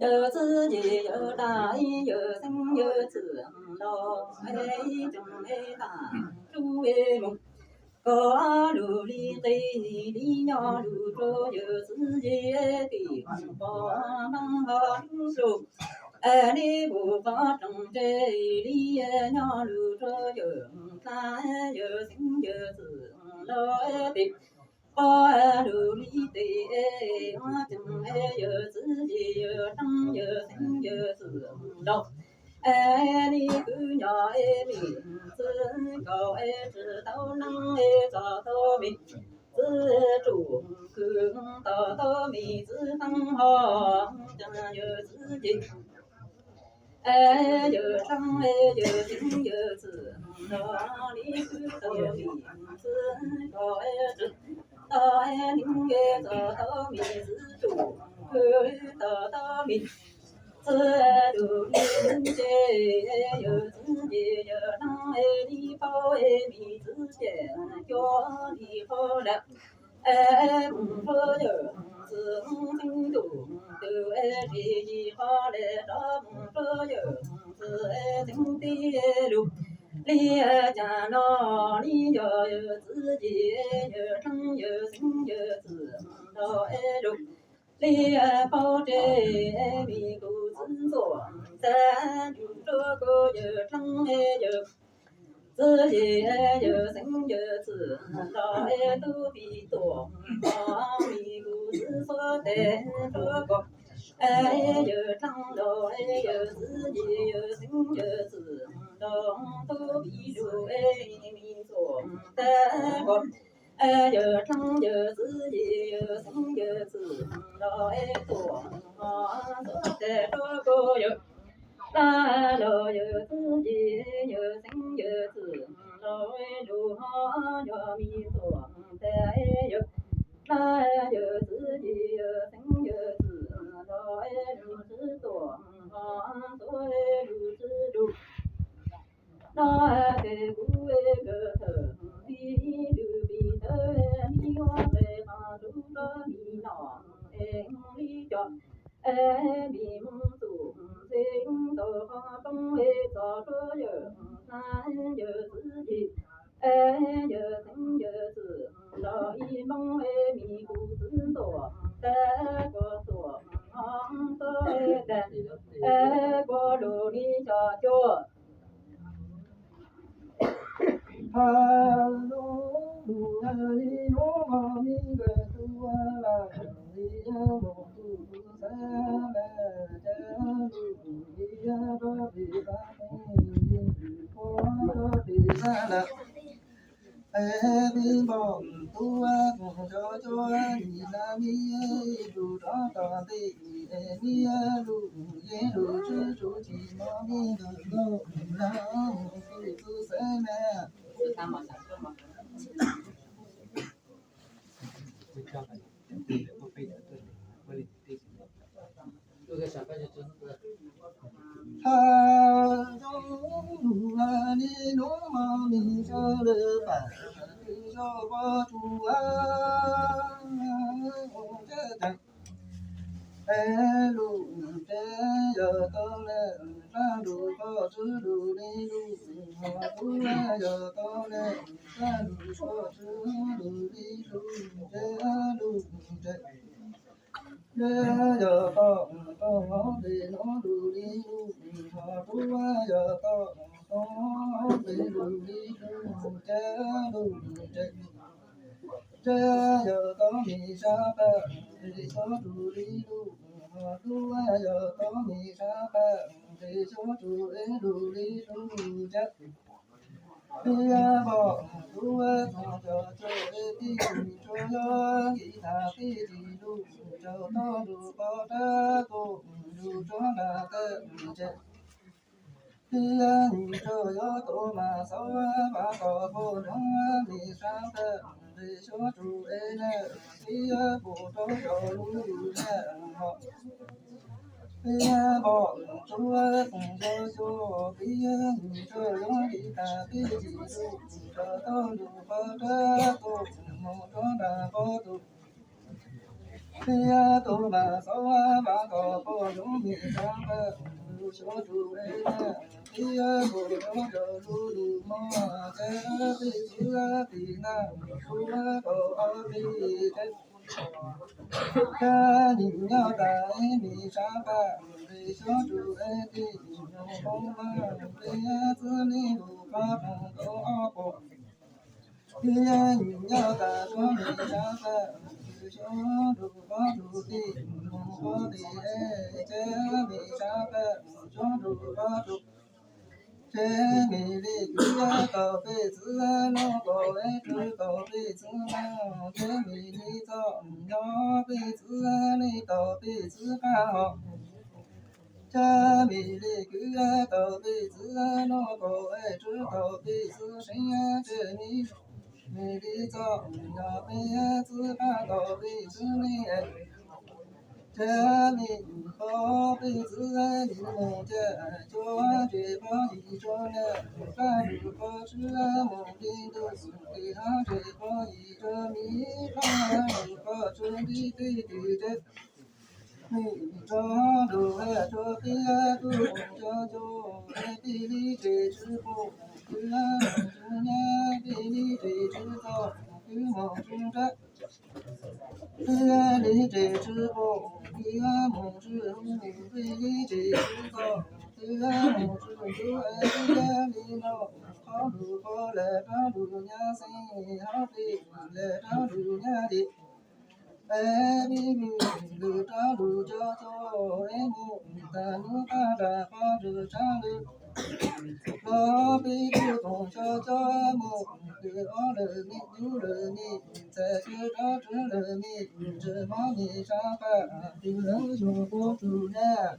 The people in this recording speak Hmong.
Yawg txwv yim yawg dab, yawg xeeb yawg txwm los, ib ceem ib tag tsuj mus. Koj lug li qis li nyob lug rua yawg txwv yim tim pom npab ho lug, li mus qhov rooj ntseg li nyob lug rua yawg dab, yawg xeeb yawg txwm los tim. Koj lug li tes ua ceem yawg txwv yim yawg dab, yawg xeeb yawg txwm los, li kwv nyob mim txwv nkaus tsis tau neeb txog tau mim txwv tsuj khwv tau tau mim txwv teeb ho ceem yawg txwv yim yawg dab, yawg xeeb yawg txwm los li kwv tau mim txwv nkaus tsis tau neeb txog tau mim txwv tsuj khwv tau tau mim txwv lug li ntseg, yawg txwv yim yawg dab li paub mim txwv cem cuag li qhov lawm. Mus rua yawg txwv xeeb tub twg, ris yim qhov lawm rov mus rua yawg txwv xeeb tib lug. Li cas no li yog yawg txwv yim yawg dab, yawg xeeb yawg txwm los lug li paub tseg mim kuv txwv tuam tag lug rua kuv yawg dab, yawg txwv yim yawg xeeb yawg txwm los tub pib tuam ho mim kuv txwv xuab tes rua kuv yawg dab los yawg txwv yim yawg xeeb yawg txwm los tub pib lug mim tuam tag kuv yawg dab, yawg txwv yim yawg xeeb yawg txwm los tuam ho xuab tes rua kuv yawg dab los yawg txwv yim yawg xeeb yawg txwm los lug ho yog mim tuam tag yawg dab, yawg txwv yim yawg xeeb yawg txwm los lug txwv tuam ho xuab lug txwv lug. No ces kuv kawg thawm li lwm pim tawv li ua qe qos rub rov li nom es li cov es mim mus txum ntxeev tau qhov rooj es txog rua yawg dab, yawg txwv yim yawg xeeb yawg txwm los ib npoob es mim kuv txwv tuam tag kuv tuam ho tuaj tag kuv lug li xyom cuab. Thaum zoo lug li hnub no mim nkawd tuaj lawm li mus tus xav lawm cas lug li rov pem pab pem li ua rov pem pab lawm. Es peb npauj tuaj koom cov cuab nim na mib ib tug rov tom ntej es mib lug yeej lug tswb tsum tsis mob mib nkawd nkauj na mus tus xav na. Thaum zoo lug li hnub no mim sawv daws pam tw zog pov tsua ua teb tas es lug teb yog tau lawm sab lug pov tswb lug li lug ho tub yog tau lawm sab lug pov tswb lug li lug teb lug teb. Teb yog tau tau hauv pes no lug li lug ho tub yog tau tau hauv pes lug li lug teb lug teb. Teb yog tau mim sab pam es xyov tsum li lug ho tub yog tau mim sab pam es xyov tsum es lug li lug teb. Peb npauj tuaj koom cov cuab es tij tsuas yog nqi tas peb tsis lug rau toj lug pov rab koom lug rov nram teb tsev. Peb tsuas yog tau mas xauv vas tom poj noog mim sab pam es xyov tsum es na peb pum rau cov lug yug na ho. Peb npauj tuaj koom cov cuab peb tsuas yog nqi tas peb tsis lug rau toj lug pov rab koom mus rov nram pov tus. Peb tug mas xav mas kom pom zoo me tsav paj, xyov tus es na, peb tug rov rau lub lub mog, ces peb txwv pem na, kuv kom ob peb tsev. Ces nim nyob tas es me tsav paj, xyov tus es tim nyoog poob mas, peb txwv li lus qhov rooj tau ob pom. Peb nim nyob tas suav me tsav paj, xyov tus qhov tus tim nyoog poob tim es, ces me tsav paj, xyov tus qhov tus. Ces me li kwv tau peb txwv no kom es tswv tau peb txwv no, ces me li txom nyem peb txwv li tau peb txwv qab hos. Ces me li kwv tau peb txwv no kom es tswv tau peb txwv seev, ces me, me li txom nyem peb txwv qab tau peb txwv li. Ces me pog peb txwv li mus ces cuab tsev pog yim tso na, pab lug pog tswv mus li ntuj, tim hab tsev pog yim tso mi, pab lug pog tswv li tim tim tsev. Me tso lug tso peb tub mus tso cua, peb li tsev tswv pom, peb mus tswv nyab, peb li tsev tswv txom, peb mus tswv nrab. Peb li tsev tswv pom, peb mus tswv hub, peb li tsev tswv txom, peb mus tswv ntsuab, peb li no, qhov lug pog lawm rov lug nyab xeeb, hab peb lawm rov lug nyab tim. Es peb lug rov lug cov cua, es mus tag nub qab nrag qhov ntug tshav lwj. Los peb tub toog cov cov mus, kwv ob lawm me, yug lawm me, txais tswv rov tswv lawm me, tswv hmoov me tsav paj, kwv lawv yug puab tug nyab.